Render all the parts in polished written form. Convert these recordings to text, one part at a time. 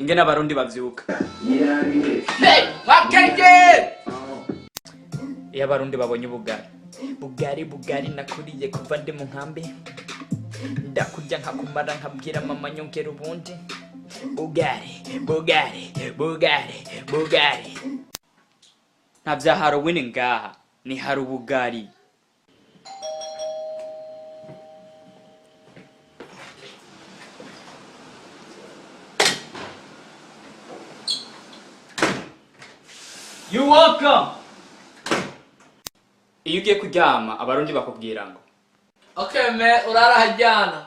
Ingene Abarundi bavyuka. Hey, wakenge. Iyo Abarundi babonye ubugari, bugari bugari nakuriye kuva ndi mu nkambi, ndakurya nkakumara, nkabwira mama nyongera ubundi. Bugari bugari bugari bugari. Nta vya Halloween ngaha, ni hari ubugari. You welcome. Iyo ugiye kuryama, Abarundi bakubwira ngo Okay man, urara hajyana.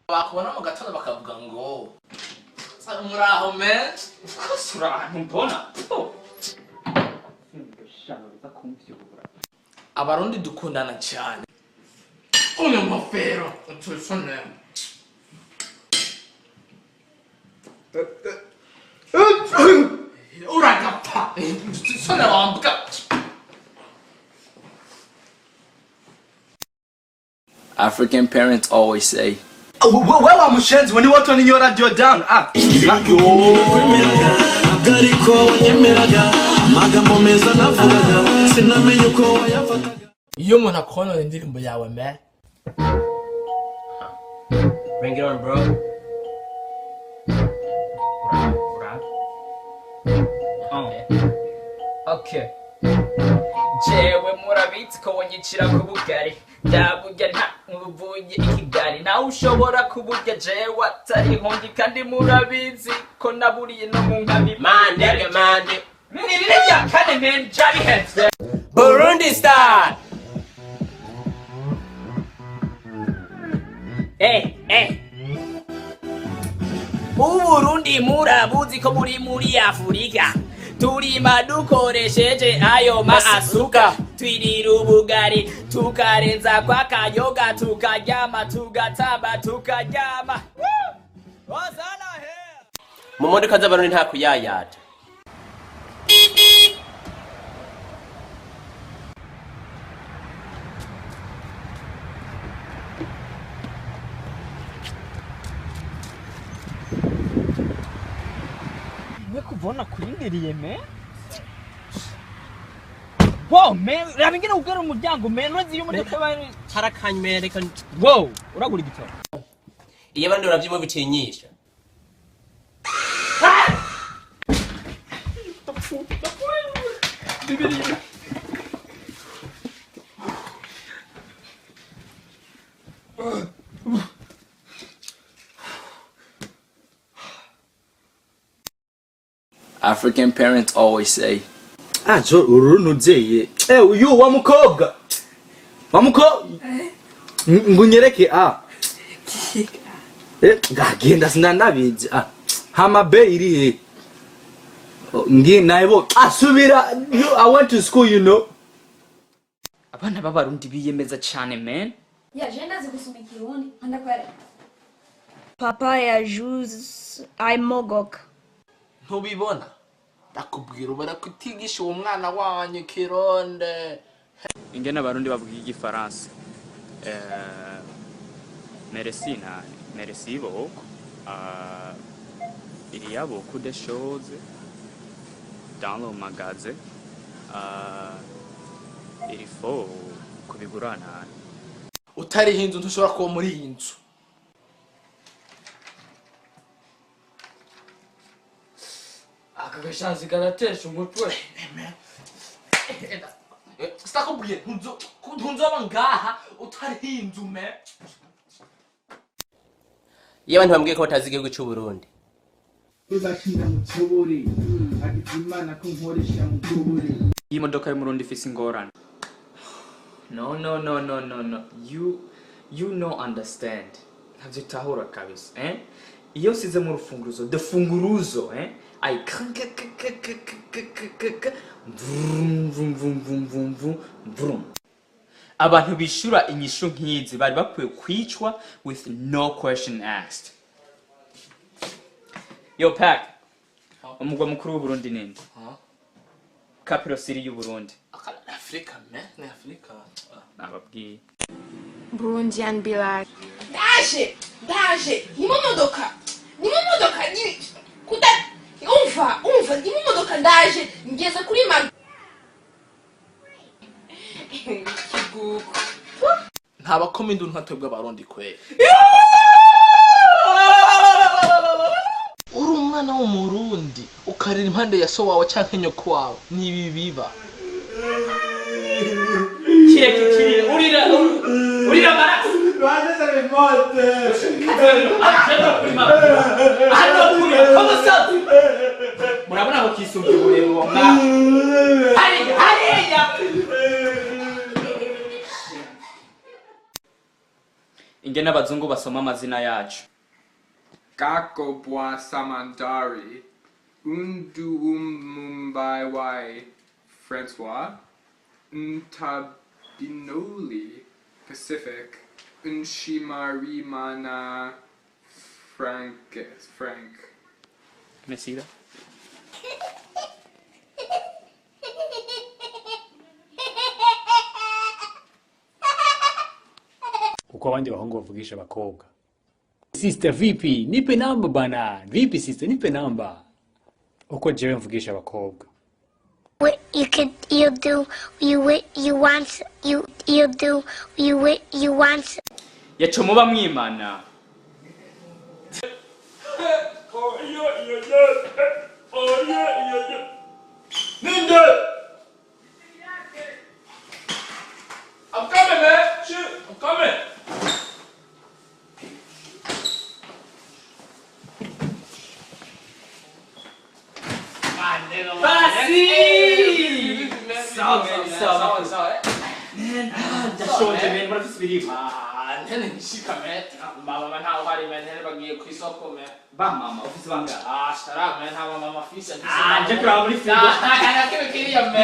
Bakubona mu gatondo bakavuga ngo muraho man. Of course, uri ahantu mbona. Oh. Abarundi dukundana cyane. Uyu ngofero utusone. Uragapfa. Sone wambuka. African parents always say, Wewe wa mushenzi, when you want to your radio down, ah. Ariko wanyemeraga amagambo meza navugaga, sinamenye uko wayafataga. Iyo umuntu akonona indirimbo yawe man. Bring it on, bro. Ura. Oh. Okay. Jewe murabizi ko wanyicira ku bugari, ndaburya nta nkuvuye i Kigali, nawe ushobora kuburya jewe atari nkongi, kandi murabizi ko naburiye no mu nkambi. Man, nigga, man. Ni rya kane man, jabihetse. Burundi style. Eh eh. Uburundi murabuzi ko muri Afurika turima dukoresheje ayo maasuka, twirira ubugari tukarenza kwa kayoga, tukaryama tugatamba tukaryama. Wazana he. Mu modoka z'Abarundi nta kuyayata. We kubona kurindiriye me. Wow man, raba ingene ugara umuryango man, urazi iyo imodoka bari Harakanywe reka. Wow, uragura igitoro. Iyo abandi baravyimwe bitinyisha. African parents always say, Ah, jo uru nuzeye. Eh, uyu wa mukobwa. Wa mukobwa. Ngunyereke ah. Eh, ngagenda sinanabizi ah. Hama be iri he? Oh, ngi naibo asubira you, I went to school. Abana b'Abarundi biyemeza cyane man. Ya, je ndazi gusoma Ikirundi, ndakwereka. Papaya juice ayimogok. Ntubibona? Ndakubwira ubara kutigisha uwo mwana wanyu kironde. Ingene Abarundi bavuga Igifaransa. Eh, merci nani, merci beaucoup. Il y a beaucoup de choses dans le magasin. Il faut kubigura nani. Utariho inzu ntushobora kuba muri iyi nzu. Aka gashanzi karatesha umutwe. Sitakubwiye ntuzoba ngaha utariho inzu me. Iyo abantu bambwiye ko batazi igihugu cy'u Burundi. Uzakina mutobore, agize Imana ko nkoresha mutobore. Iyi modoka y'Umurundi ifise ingorane. No no no no no no, you no understand, ntavyo utahura kabisa, eh. Iyo usizemo urufunguruzo, the funguruzo, eh, I k k k k k k k k k vrum vrum vrum vrum vrum vrum vrum. Abantu bishura inyishu nk'izi bari bakwiye kwicwa with no question asked. Yo pack, umugwa mukuru w'Uburundi ninde? Capital city y'Uburundi? Afurika me, ni Afurika. Nababwiye. Burundian be like. Ndaje. Ndaje ni mu modoka, ni mu modoka, ni kuta. Umva, umva, ndi mu modoka, ndaje, ngeze kuri ma kigugu. Nta bakoma induru nka twebwe Abarundi kweli. Uri umwana w'Umurundi ukarira impande ya so wawe canke nyoko wawe, nibi biba. Kireke kirire, urira urira amaraso. Murabona ko kisumbuye uburebure uwo mwana hariya hariya. Ingene abazungu basoma amazina yacu. Gakobwa Samandari, Unduumumbaiwai Francois, Ntabinoli Pacific, Nshimarimana Frank. Frank. Can I see that? Uko abandi bahungu bavugisha abakobwa: "Sister, vipi, nipe namba bana. Vipi sister, nipe namba." Uko jewe mvugisha abakobwa: What you could you do you you want you you do you you want. Yaco muba mwimana. Ninde? I'm coming, man. Shoot, I'm coming. Basi! Sawa, man, sawa. Sawa. Man, ah, ndashonje man, murafise ibiribwa? Ah, ntene nshika, man. Mama ntawe uhari, man. Ntene bagiye ku isoko, man. Ba mama ufise bangahe? Ah, shut up, man. Nta mama afise. Ah, nje kuraba muri frigo. Nta kimwe kiriya, man. Nta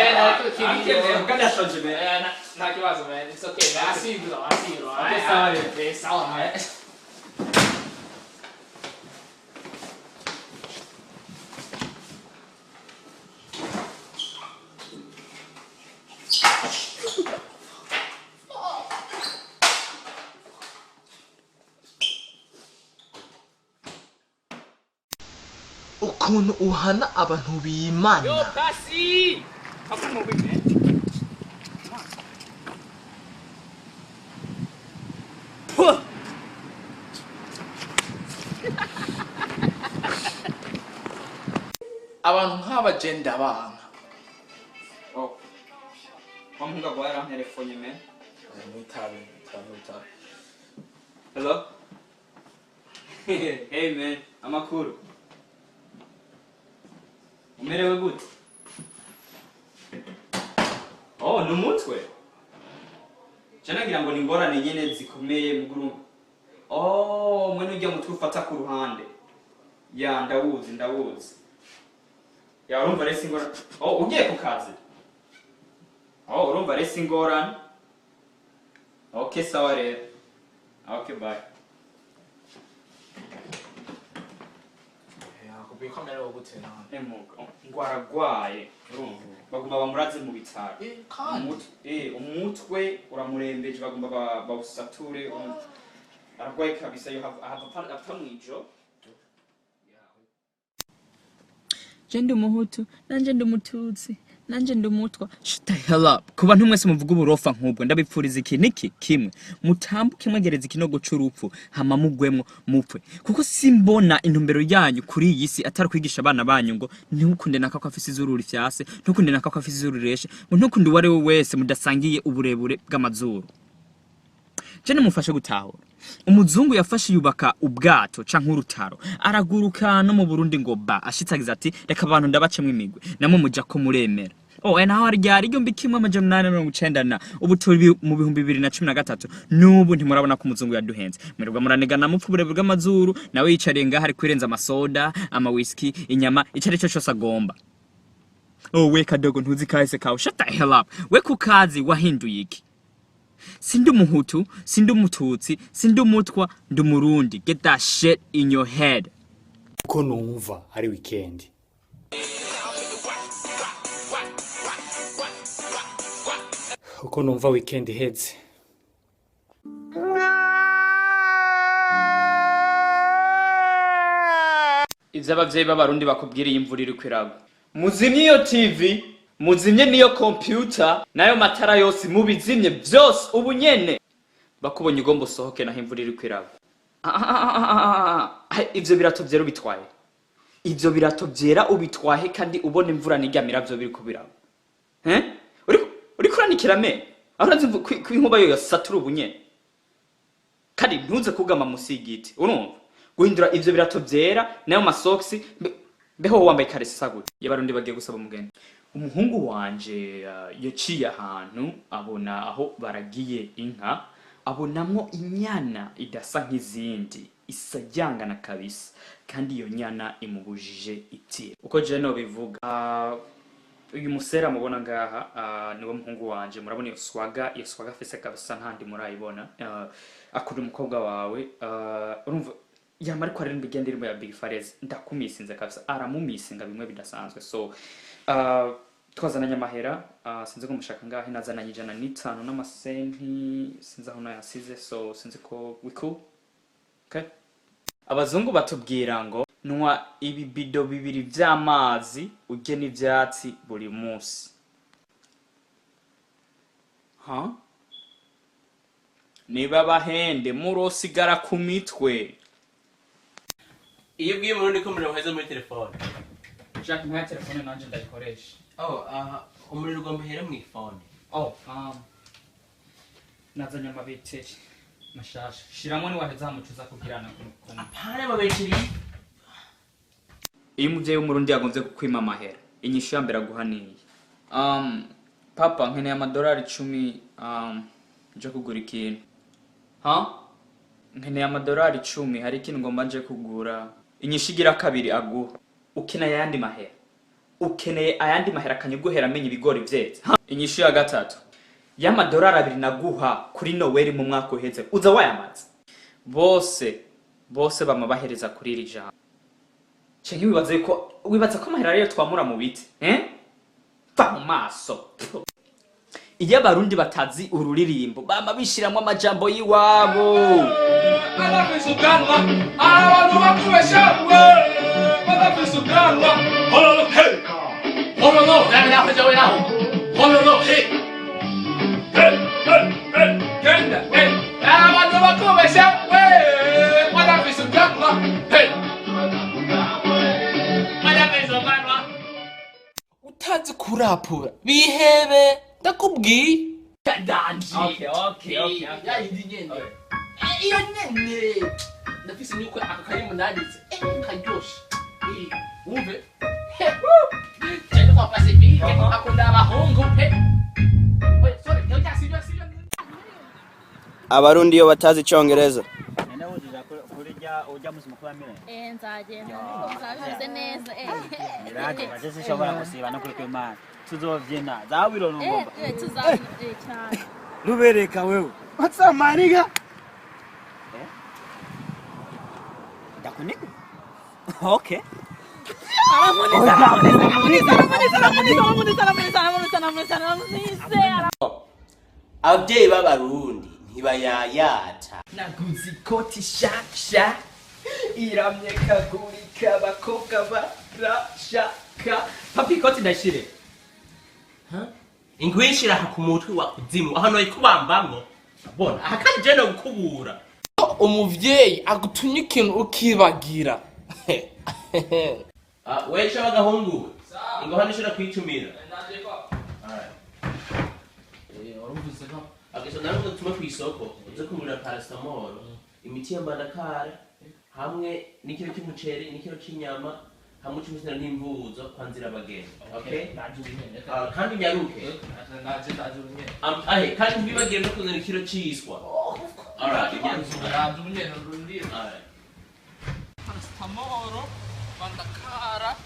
kimwe kiriya. Okay, man, kandi ndashonje, man. Eh, nta kibazo, man. It's okay, man. I see you, bro. I see you, bro. Okay, sawa rero. Eh, sawa, man. Ukuntu uhana abantu bimana. Pasi! Hakuna wewe, man. Puh! Abantu nk'aba jenda bana. Oh. Wa muhungu agwaye aranterefonye, man. Mwitabe, mwitabe, mwitabe. Hello? Hey man, amakuru. Umerewe gute? Oh, ni umutwe. Je nagira ngo ni ingorane nyene zikomeye muguru. Oh, mwene ujya mutwe ufata ku ruhande. Ya, ndawuzi, ndawuzi. Ya, urumva rero si ingorane. Oh, ugiye ku kazi. Oh, urumva rero si ingorane. Okay, sawa rero. Okay, bye. Akubwiye ko amerewe gute none? Emuga, ngo aragwaye, urumva bagomba bamuraze mu bitaro. Kandi Umutwe uramurembeje, bagomba bawusature. Aragwaye kabisa, yo hava apfa mw'ijoro. Je ndi Umuhutu, nanje ndi Umututsi, nanje ndi Umutwa. Shut the hell up. Ku bantu mwese muvuga uburofa nk'ubwo, ndabipfuriza iki niki kimwe: mutambuke mwegereza ikinogo c'urupfu, hama mugwemwo mupfe, kuko simbona intumbero yanyu kuri iyi si atari kwigisha abana banyu ngo ntukunde naka ko afise izuru rifyase, ntukunde naka ko afise izuru rireshe, ngo ntukunde uwo ari we wese mudasangiye uburebure bw'amazuru. Je nimufashe gutahura, umuzungu yafashe yubaka ubwato canke urutaro, araguruka no mu Burundi ngo ba ashitse agize ati: "Reka abantu ndabacemwo imigwe." Namwe muja ko muremera. Oh, naho ryari 1890 na ubu turi mu 2013, n'ubu ntimurabona ko umuzungu yaduhenze. Mwirirwa muranigana mupfa uburebure bw'amazuru, nawe yicariye ngaho ari kwirenza amasoda, amawiski, inyama, ico ari cyo cose agomba. Oh, we kadogo, ntuzi kahise kawe. Shut the hell up. We kukazi wahinduye iki? Sindi Umuhutu, sindi Umututsi, sindi Umutwa, ndi Umurundi. Get that shit in your head. Uko numva ari weekend. Uko numva weekend iheze. Ivyo abavyeyi b'abarundi bakubwira iyo imvura iriko iragwa: muzimye iyo TV, muzimye n'iyo computer, n'ayo matara yose mubizimye vyose ubu nyene. Bakubonye ugomba usohoke naho imvura iriko iragwa. Ah, ah, ah, ah, ah, ah, ivyo birato vyera ubitwaye, ivyo birato vyera ubitwahe kandi ubona imvura n'iryamira vyo biriko biragwa? Eh? Uriko uranikira me aho urazi ko inkuba yo yasatura ubu nyene, kandi ntuze kugama musi y'igiti. Urumva guhindura ivyo birato vyera nayo masokisi, mbeho wowe wambaye ikaresi isa gute? Iyo abarundi bagiye gusaba umugeni, umuhungu wanje yaciye ahantu abona aho baragiye inka, abonamwo inyana idasa nk'izindi, isajyangana kabisa, kandi iyo nyana imubujije itiro. Uko je nobivuga, uyu musera mubona ngaha, niwe muhungu wanje. Murabona iyo swaga, iyo swaga afise kabisa ntandi murayibona. Akunda umukobwa wawe. Urumva yama ariko aririmba irya ndirimbo ya Big Farez, ndakumisinze kabisa, aramumisinga bimwe bidasanzwe. So twazananye amahera, sinzi ko mushaka ngahe, nazananye 105 n'amasenti, sinzi aho nayasize, so sinzi ko we cool. Okay, abazungu batubwira ngo nywa ibibido 2 vy'amazi urye n'ivyatsi buri munsi. Ha, niba bahende murosigara ku mitwe. Iyo ubwiye umurundi ko umuriro uheze muri telefone. Jacques, nka telefone nanje ndayikoresha. Oh, aha umuriro ugomba uhere mu ifone. Oh, nazanye amabeteri mashasha, shiramo niwaheza hamucuza kugirana. Apana amabeteri. Iyo umuvyeyi w'umurundi yagonze kukwima amahera, inyishu ya mbere aguha niyi: papa, nkeneye amadolari 10, nje kugura ikintu. Ha, nkeneye amadolari 10, hari ikintu ngomba nje kugura. Inyishu igira kabiri aguha: ukeneye ayandi mahera, ukeneye ayandi mahera akanyuguhera amenya ibigori vyeze. Ha? Inyishu ya gatatu: y'amadolari 2 naguha kuri Noweli mu mwaka uheze uza wayamaze. Bose bose bama bahereza kuri iri jambo. Canke wibaza ko, wibaza ko amahera ariyo twamura mu biti? Eh, va mu maso. Iyo abarundi batazi ururirimbo bama bishiramwo amajambo y'iwabo. Badafise ubwanwa, abantu bakubesha we, badafise ubwanwa. Hololo hey, hololo, hololo hey, hey, hey, hey, genda hey, abantu bakubesha we, badafise ubwanwa hey, badafise ubwanwa. Utazi kurapura bihebe, ndakubwiye. Ndanje. Okay. Yayindi nyene. Iyo nyene. Ndafise nuko aka karimu nanditse. Karyoshe. Wumve. Cyane kwa Pacifique, akunda abahungu. Oya, sorry, oya, sivyo, sivyo. Abarundi iyo batazi icongereza. Nzagenda ariko nzabimeze neza. Miraje sinshobora gusiba no kuri kw'Imana. Tuzovyina zawiro ngomba. Tuzabyina cyane. Rubereka wewe. What's up my nigga? Ndakunika. Okay. Abavyeyi b'abarundi ntibayayata. Naguze ikoti shasha iramye kagurika, abakobwa barashaka. Papi, ikoti ndashire. Ingwinshira aha ku mutwe wa kuzimu, aho noyikubambamwo. Bona aha kandi je nogukubura. Umuvyeyi agutumye ikintu ukibagira. Wesha w'agahungu, ingo hano ishobora kwitumira. Okay, so nawe tume ku isoko uze kugura paracetamol, imiti ya mbandakara, hamwe n'ikiro cy'umuceri n'ikiro cy'inyama, hamwe cy'umusina n'imvuzo kwa nzira abageni. Okay, kandi nyaruke. Ahe kandi ntibibagire no kuzana ikiro cy'iswa. Alright, alright. Paracetamol, bandakara,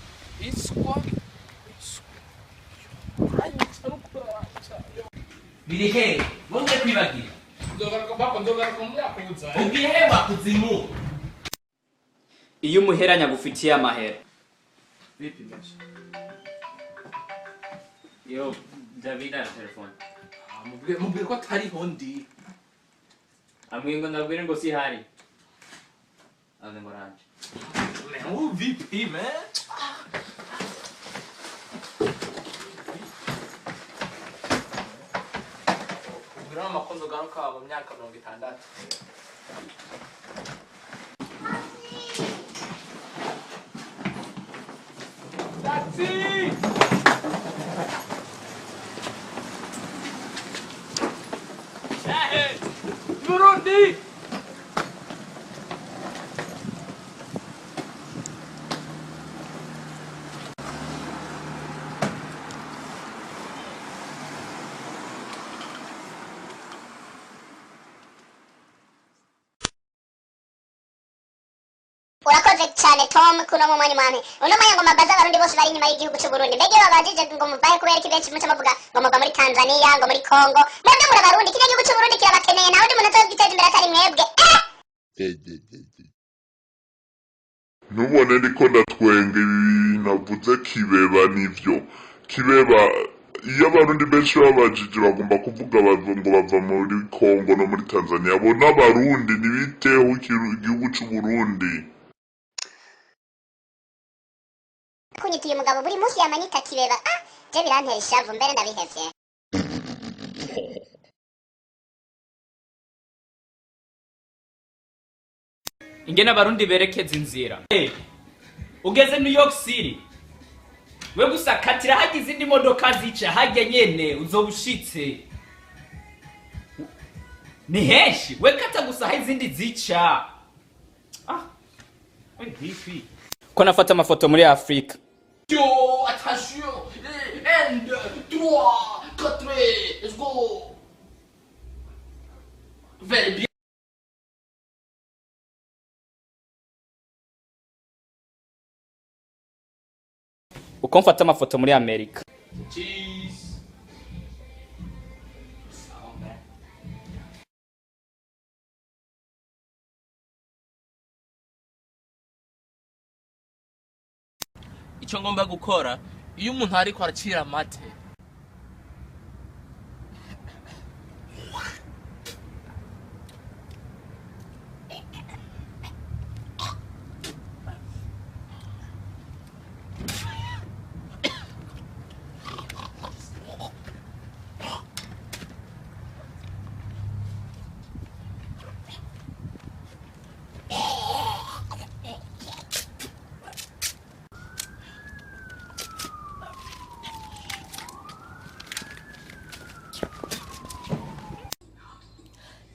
iswa. Biri he? Wongeye kwibagira. Nzogaruka Ugiye he wa kuzimu? Iyo umuheranya agufitiye amahera. Vipi mesha? Yo, David na telefone. Mubwire ko atariho ndi. Ambwiye ngo ndabwire ngo sihari. Aze ngo ranje. Man, who VP, man? Ubwira mama ko nzogaruka mu myaka 60. Taxi! Hey! Burundi! Urakoze cyane Tom kuno mu mwanya mwami uno mwanya ngo mabaza abarundi bose bari inyuma y'igihugu cy'u Burundi. Mbega iyo babajije ngo muvahe kubera iki, benshi muca muvuga ngo muva muri Tanzania, ngo muri Congo. Mwebwe muri abarundi, kiriya gihugu cy'u Burundi kirabakeneye, nta wundi muntu azogiteza imbere atari mwebwe. Ntubone ndiko ndatwenga ibi navuze kibeba nivyo kibeba. Iyo abarundi benshi babajije bagomba kuvuga ngo bava muri Congo no muri Tanzania. Bo n'abarundi ntibiteho igihugu c'u Burundi. Kunyita uyu mugabo buri munsi yamanyita kibeba, ah, je birantera ishavu, mbere ndabihevye. Ingene abarundi berekeza inzira. Ugeze New York City, we gusa katira hajya izindi modoka zica hajya nyene uzoba ushitse. Ni henshi, we kata gusa aho izindi zica. Ah, we VP. Ko nafata amafoto muri Afrika. Yo, attention! 1, 2, 3, 4, let's go! Very bien. Uko mfata amafoto muri Amerika. Cheese. Sawa, man. Icyo ngomba gukora iyo umuntu ariko aracira amate,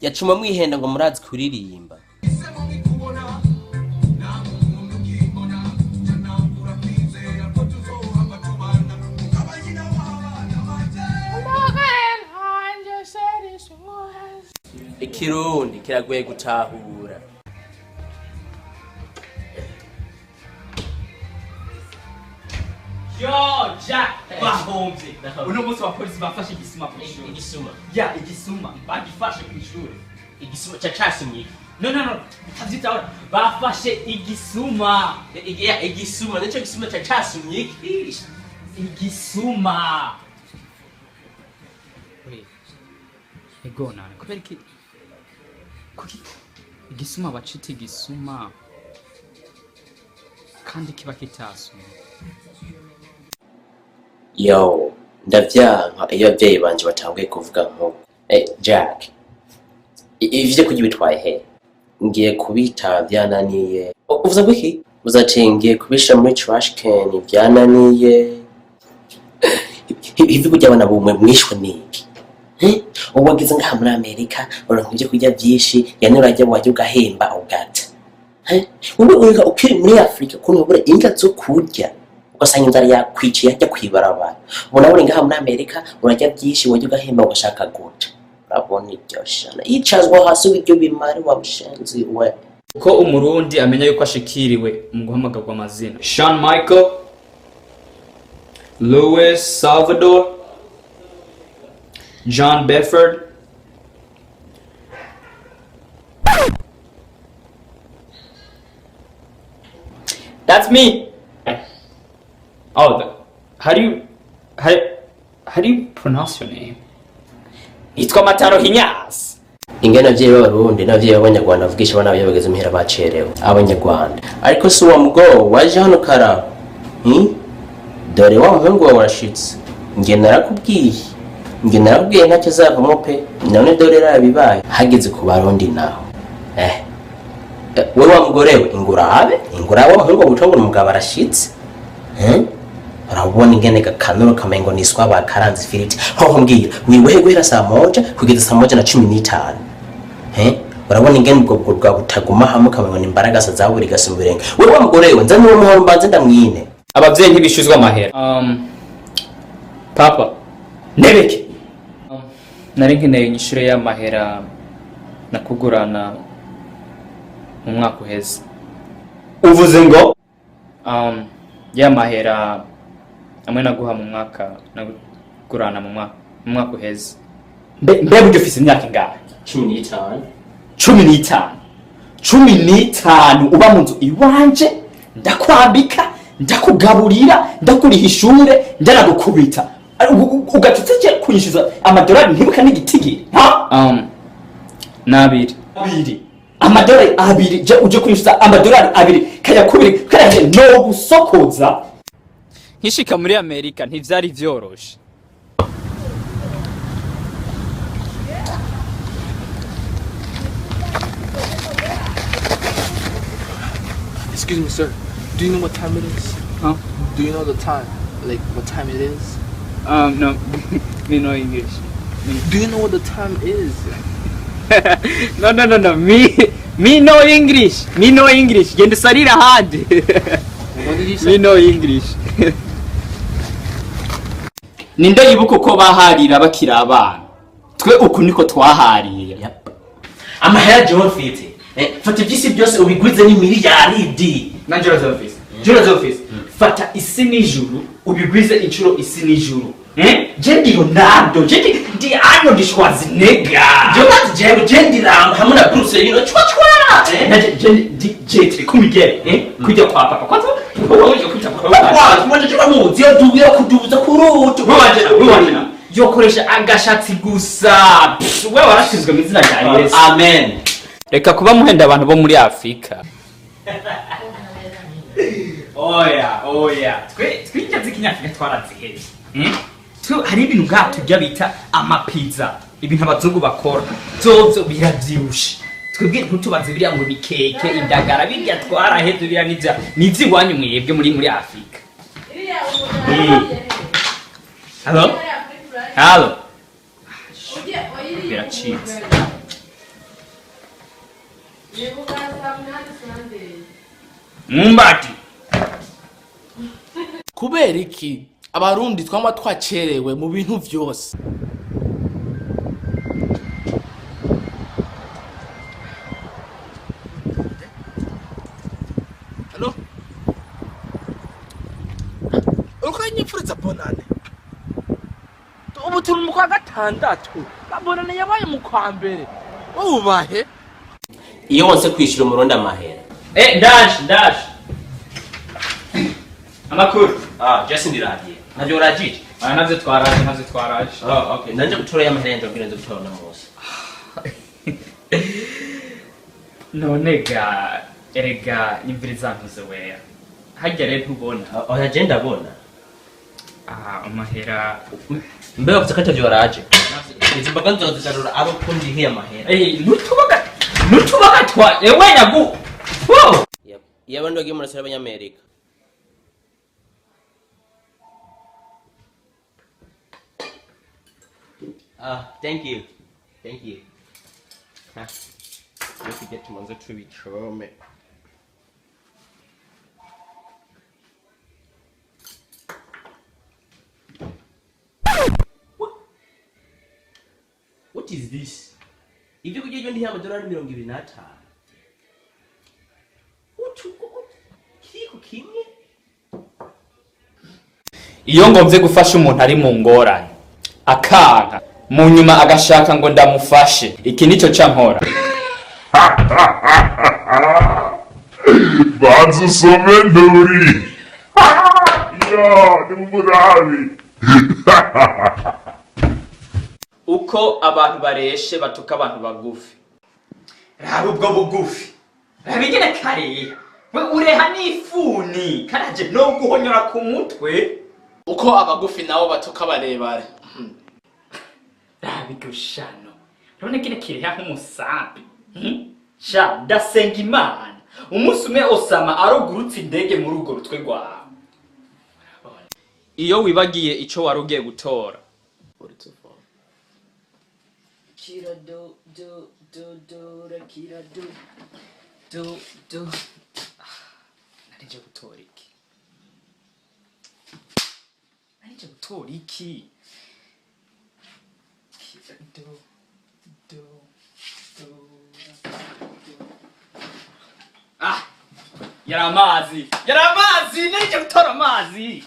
yacuma mwihenda ngo murazi kuririmba. Ikirundi kiragoye gutahura. Yo, Jack, bahomvye. Uno munsi abapolisi bafashe igisuma kw'ishuri. Igisuma? Ya, igisuma. Bagifashe kw'ishuri. Igisuma ca casumye iki? No, no, no, utavyitahura. Bafashe igisuma. Ya, igisuma, nico gisuma ca casumye iki? Igisuma. Wait. Ego nane, kubera iki? Kuki igisuma bacita igisuma kandi kiba kitasumye? Yo, ndavyanka iyo abavyeyi banje batanguye kuvuga nkuko. Jack, ivyo kurya bitwaye he? Ngiye kubita vyananiye. Uvuze ngo iki? Uvuze ati ngiye kubisha muri trash can vyananiye. Ivyo kurya abana bumwe mwishwe niki? Ubu wageze ngaha muri Amerika uronka ivyo kurya vyinshi, yani urarya warya ugahemba ugata. Wowe ureka ukiri muri Afrika ukuntu wabura indya zo kurya, ugasanga inzara yakwiciye hajya kwibarabara. Ubu nawe uri ngaha muri Amerika urarya vyinshi warya ugahemba ugashaka guta. Urabona iryo shana icazwa hasi ibiryo bimare wa mushenzi we. Uko umurundi amenya yuko ashikiriwe mu guhamagarwa amazina: Shawn Michael, Louis Salvador, John Bedford. That's me. Oh, how do you pronounce your name? Nitwa Mataro Hinyas. Ingene abavyeyi b'Abarundi n'abavyeyi b'Abanyarwanda bavugisha abana babo iyo bageze muhira bacerewe. Abanyarwanda ariko si wa mugo waje hano karaba. Dore wa muhungu wawe arashitse. Nge narakubwiye, nge narakubwiye ntacyo azavamo pe. None dore rabibaye. Hageze ku Barundi naho, we wa mugore we, ingurabe ingurabe wa muhungu wawe, ucabona umugabo arashitse. Urabona ingene gakanura kamengo niswa bakaranze ifiriti. Hoho mbwira, wiriwe guhera saa 1 kugeza saa 1:15? Urabona ingene ubwo bwo bwa butaguma hamwe, kamengo ni imbaragasa zaburi gasa mu birenge. We wa mugore we, nzani uwo muhoro mbanze ndamwine. Abavyeyi ntibishuzwa amahera. Papa nebeke, nari nkeneye inyishure y'amahera nakugurana mu mwaka uheze. Uvuze ngo? Y'amahera amwe naguha mu mwaka, nagurana mu mwaka uheze. Mbe buryo ufise imyaka ingahe? 15. 15? 15 uba mu nzu iwanje, ndakwambika, ndakugaburira, ndakuriha ishure, ndanagukubita. Ugaca utse kunyishyuza amadolari ntibuka n'igitigiri, ha? N'abiri. Abiri, amadolari 2. Je uje kunyishyuza amadolari 2, kaya kubiri kaya no gusokoza. Nkishika muri Amerika ntivyari vyoroshe. Excuse me, sir. Do you know what time it is? Huh? Do you know the time? Like, what time it is? No, me no English. Do you know what the time is? No, no, no, no, me no English, me no English. Genda usarire ahandi. What did you say? Me no English. Ninde yibuka uko baharira bakiri abana? Twe uku niko twaharira. Amahera jewe mfite, fata ivy'isi byose ubigwize n'imiliyaridi. Nanje urazofise, je urazofise. Fata isi n'ijuru ubigwize inshuro isi n'ijuru. Je ndi Ronaldo, je ndi Arnold Schwarzenegger. Jewe ati jewe je ndi Rambo hamwe na Bruce Lee, no chwa chwa. Nanje je ndi Jet Li kumigere, kujya kwa papa kwanza wowe uje kwita papa. Papa wanje turamuzi, iyo dubiye kuduza kurutu. Wewe wanje, wewe wanje yokoresha agashatsi gusa. Pff, wewe warashinzwe mu izina rya Yesu. Amen. Reka kuba muhenda abantu bo muri Afrika. Oya, oya, twe twirya z'ikinyafrika twarazihevye. Twe hari ibintu ngaha turya bita amapiza, ibintu abazungu bakora vyovyo biravyibushe. Twebwe ntutubaze biriya ngo ni keke, indagara, birya twarahevye biriya. Nivya nivy'iwanyu mwebwe muri Afrika. Halo, halo, biracitse. Mumbati. Kubera iki Abarundi twama twacerewe mu bintu vyose? Halo, uriko uranyipfuriza bonane? Ubu turi mu kwa gatandatu, bonane yabaye mu kwa mbere. Ubahe. Iyo wonse kwishyura Umurundi amahera. Ndaje, ndaje. Amakuru? Ah, Jesse, ndiragiye navyo uragije. Aya navyo twaraje, navyo twaraje. Ah, okay, nanje gutora y'amahera yanje kugira nze gutora uno munsi. None ga erega imvura izantuze weya, harya rero ntubona? Oya, je ndabona. Ah, amahera. Mbega uvuze ko atavyo waraje? Izi mboga nzozigarura abo ko ndihiye amahera. Nutubaga nutubaga twa ewe nyagu. Wo! Yep. Iyo abandi bagiye mu rasi y'Abanyamerika. Ah, thank you. Thank you. Ha. Let's get tumanze tubicome. What is this? Ibyo kurya byo ndiha amadolari 25. Utu kiko kimwe. Iyo ngomvye gufasha umuntu ari mu ngorane akanka, mu nyuma agashaka ngo ndamufashe, iki nico cankora. Banza usome nturi yo ni murabi. Uko abantu bareshe batuka abantu bagufi. Raba ubwo bugufi. Raba ingene kareha. We ureha n'ifuni karaje no guhonyora ku mutwe. Uko abagufi nabo batuka barebare. Raba iryo shano. Urabona ingene kireha nk'umusambi. Sha ndasenga Imana. Umunsi umwe Osama arugurutse indege muri urwo rutwe rwawe. Iyo wibagiye ico wari ugiye gutora. Kira do do do do ra kira do do do. Narije gutora iki? Narije gutora iki? Kira do do do ra do. Ah! Yari amazi! Yari amazi! Narije gutora amazi!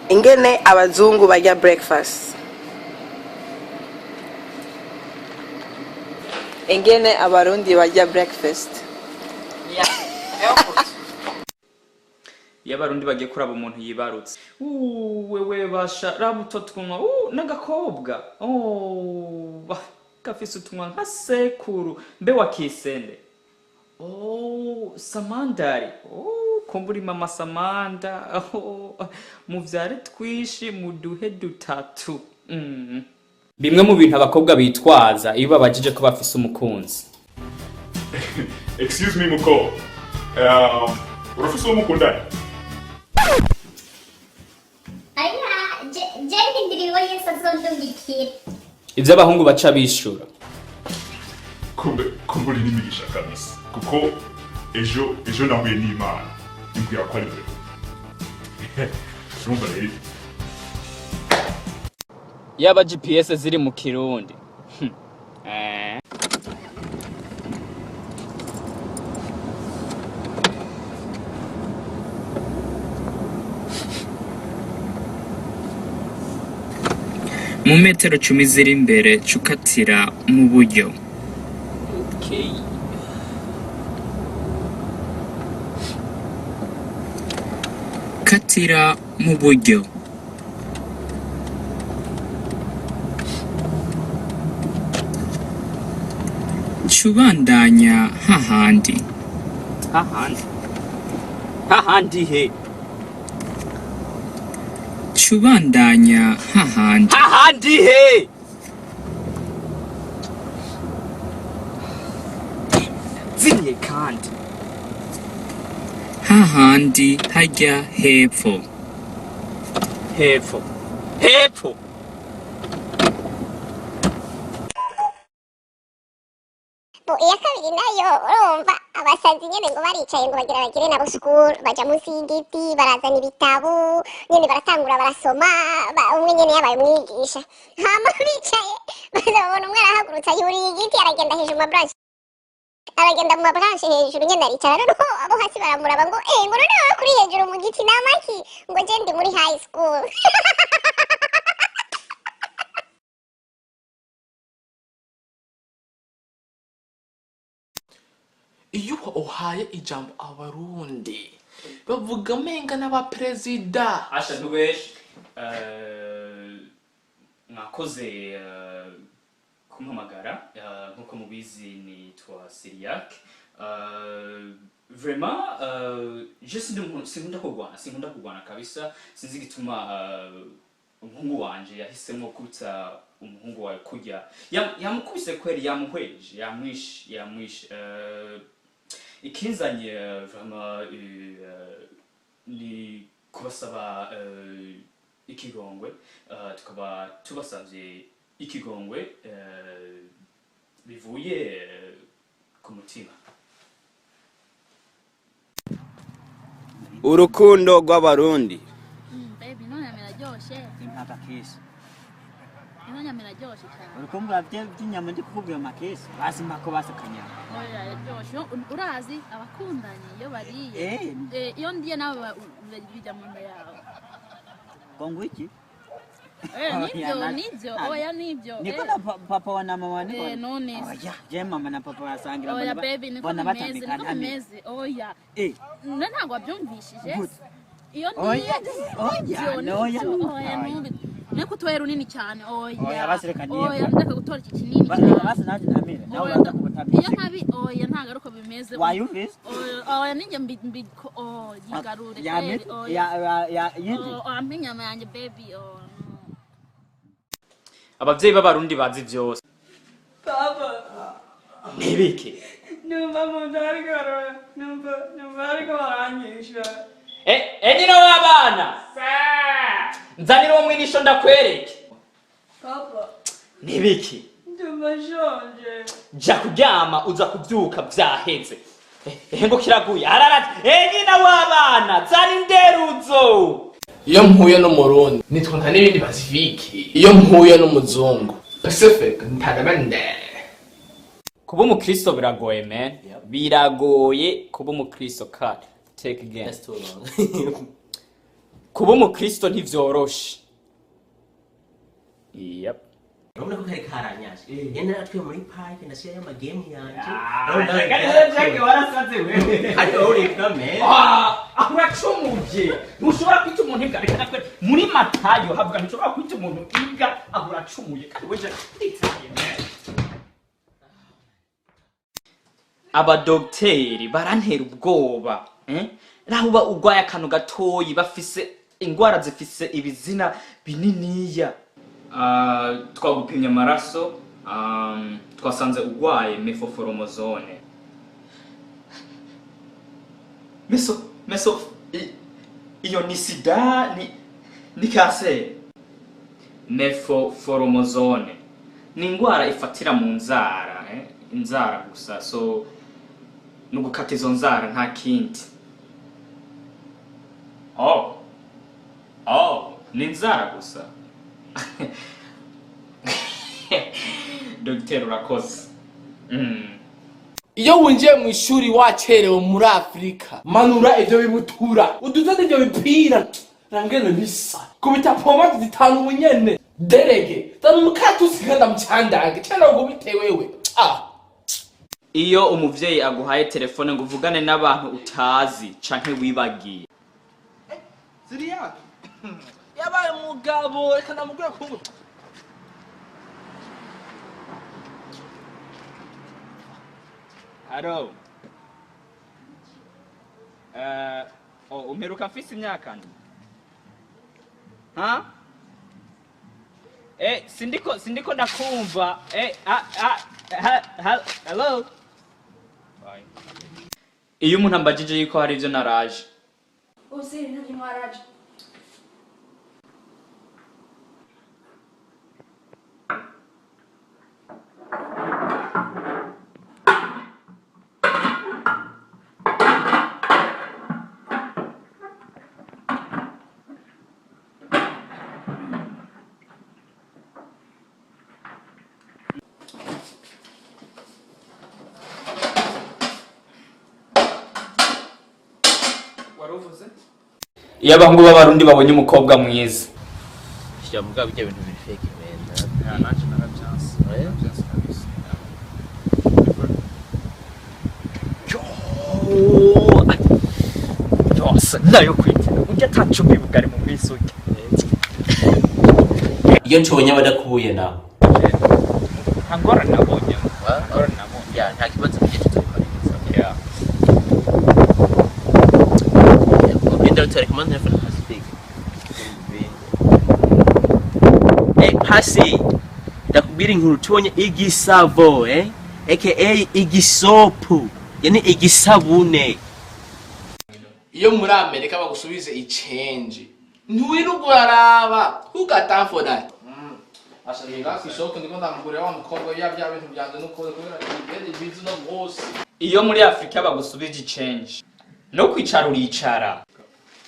Ingene abazungu barya breakfast, ingene abarundi barya breakfast. Iyo abarundi bagiye kuraba umuntu yibarutse, wewe basha raba utwo tunwa, n'agakobwa, oh, gafise utunwa nka sekuru mbe wakisende, oh, samandari, oh, kumbura mama samanda, oh, muvyare twishi muduhe dutatu. Bimwe mu bintu abakobwa bitwaza iyo babajije ko bafise umukunzi. Excuse me muko, urafise uwo mukundana? Aya, je ndindiriwe Yesu azondungikira. Ivyo abahungu baca bishura. Kumbe kumbe uri n'imigisha kabisa, kuko ejo nahuye n'Imana imbwira ko ari wewe. Urumva rero Yaba GPS ziri mu Kirundi. Mu metero 10 ziri imbere cukatira mu buryo. Okay. Katira mu buryo. Cubandanya hahandi. Hahandi. Hahandi he. Cubandanya hahandi. Hahandi he. Zimye kandi. Hahandi hajya hepfo. Hepfo. Hepfo. Iya kabiri nayo urumva abasazi nyene ngo baricaye ngo bagira bagire nabo school, baja munsi y'igiti barazana ibitabo nyene baratangura barasoma, umwe nyene yabaye umwigisha. Hama bicaye bazabona umwe arahagurutsa yuriye igiti aragenda hejuru mu branch, aragenda mu branch hejuru nyene aricara. Noneho abo hasi baramuraba ngo ngo none wowe kuri hejuru mu giti namaki, ngo je ndi muri high school. Iyo uhaye ijambo abarundi bavuga menga n'abaperezida. Asha ntubeshe, mwakoze kumpamagara. Nkuko mubizi nitwa Cyriaque. Vraiment je sinkunda kurwana, sinkunda kurwana kabisa. Sinzi igituma umuhungu wanje yahisemo kubita umuhungu wawe kurya. Yamukubise kweri, yamuhweje, yamwishe. Ikinzanye vraiment ni kubasaba ikigongwe, tukaba tubasavye ikigongwe bivuye ku mutima. Urukundo rw'abarundi. Baby, none iraryoshe. Impaka kesi. Ino nyama iraryoshe cyane. Urukumbura by'inyama ndi kukubwira makesi. Basi mpako basi akanyama. Oya iraryoshe. Urazi abakundanye iyo bariye. Iyo ndiye nawe bijya mu nda yawe. Kongo iki? Nibyo nibyo. Oya nibyo. Niko na papa wa na mama niko. None. Oya, je mama na papa basangira. Oya baby, niko bimeze, niko bimeze. Oya. None ntabwo wabyumvishije? Iyo ndiye. Oya, oya, oya. Niko tubaye runini cyane. Oya. Oya, basi reka niye. Oya, ndeka gutora iki kinini cyane. Basi nanjye ntamire nawe Oya, uraza kubutamira. Iyo ntabi oya ntago ariko bimeze. Wayumvise? Oya, oya ninjye mbi mbi oh yigarure. Ya kweli, oya. ya yindi. Oh, ampa inyama yanjye baby. Oh. Abavyeyi b'abarundi bazi vyose. Papa, Nibiki. numva mu nda ariko numva numva ariko baranyisha. Eh, nyina w'abana. Nzanira uwo mwinisho ndakwereke. Papa, Nibiki. ndumva nshonje. Jya kuryama uza kubyuka vyaheze. Eh, ngo kiraguye. Ararati. Eh, nyina w'abana, zana inderuzo. Iyo mpuye n'umurundi nitwa nka n'ibindi Pacifique. Iyo mpuye n'umuzungu Pacific ntagamende. Kuba umukristo biragoye man. Biragoye kuba umukristo cut. Take again. That's too long. Kuba umukristo ntivyoroshe. Yep. Urabona ko kari karanyashe. Yenda natwe muri park ndashyirayo amagame yanje. Jack warasaze wewe. Ariko uribwa man. Ah, uracumuye. Ntushobora kwita umuntu imbwa reka nakwe. Muri Matayo havuga ntushobora kwita umuntu imbwa aho uracumuye. Kandi weje nditaye man. Abadogiteri barantera ubwoba. Eh? Naho uba urwaye akantu gatoyi bafise ingwara zifise ibizina bininiya. Twagupimye amaraso twasanze urwaye mefoforomozone. Meso meso iyo ni sida ni kanseri. Mefoforomozone ni ingwara ifatira mu nzara inzara gusa so nugukata izo nzara nta kindi. Oh oh ni inzara gusa. Dogiteri urakoze. Iyo winjiye mu ishuri wacerewe muri Afrika manura ivyo bibutura uduze ivyo bipira rangene bisa kubita pomade zitanu ubunyene derege zana umukatusi kandi amucandange cyangwa ngo bite wewe. Ah, iyo umuvyeyi aguhaye telefone ngo uvugane n'abantu utazi canke wibagiye. Ziriya yabaye umugabo reka namubwire kungu. Haro. Oh, umperuka mfise imyaka nde? Ha? Eh, sindiko ndakumva. Eh, ah ah ha, ha, hello. Bye. Iyo umuntu ambajije yuko hari ivyo naraje. Uzi ntabyo mwaraje. Iyo abahungu b'abarundi babonye umukobwa mwiza. Sha mugabo bijya bintu biri fake man. Ya nanje narabyanse. Narabyanse kabisa. Yose nayo kwitega ujya ataco bibugari mu minsi ujya. Iyo ncubonye abadakubuye nawe. Nta ngorane nabonye. Ngorane nabonye. Ya nta kibazo kigiye tuzobikora. Yeah. Ugenda utareka telefone Pacific. Eh Pasi, ndakubwira inkuru tubonye igisavo aka igisopu yani igisabune. Iyo muri Amerika bagusubize ichange ntiwirirwa uraraba who got time for that. Asha ngira isoko ndiko ndamugurira wa mukobwa ya bya bintu byanje nuko kubera ibindi bizi no munsi. Iyo muri Afrika bagusubije ichange no kwicara uricara.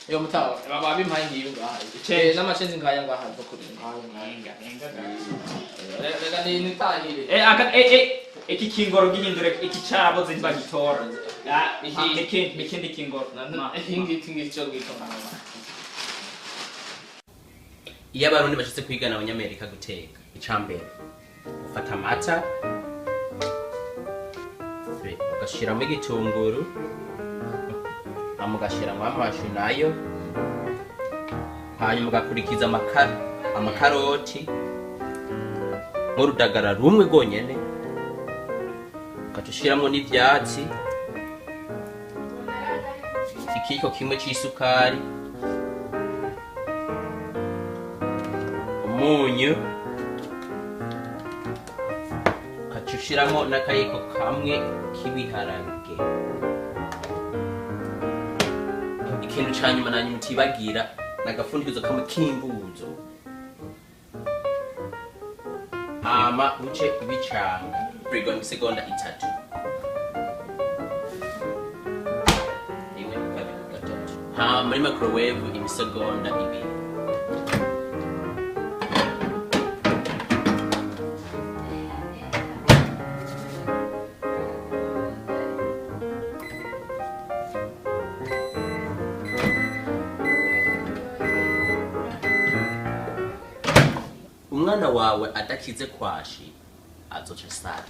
Iyo mutawa baba bimpaye ngiyo ngaha ichange n'amachange ngaya ngaha ndokuri ngaya ngaya. Reka ni nitahire. Eh aka eh iki kingoro gihindure iki caraboze ntibagitora. Iki ikindi kingoro. Iki ngiki ngicyo ngicyo ngana. Iyo abarundi bashatse kwigana abanyamerika guteka icambere ufata amata ugashiramo igitunguru hama ugashiramo amashu nayo hanyuma ugakurikiza amakara. Amakaroti nk'urudagara rumwe rwonyene, ugaca ushiramwo n'ivyatsi, ikiyiko kimwe c'isukari, umunyu, ugaca ushiramwo n'akayiko kamwe k'ibiharage. Ikintu ca nyuma na nyuma utibagira ni agapfundikizo kamwe k'imbuzo, hama uce ubicanga frigo imisegonda 3. 1, 2, 3. Hama muri microwave imisegonda 2. Umwana wawe adakize kwashi azoca asara.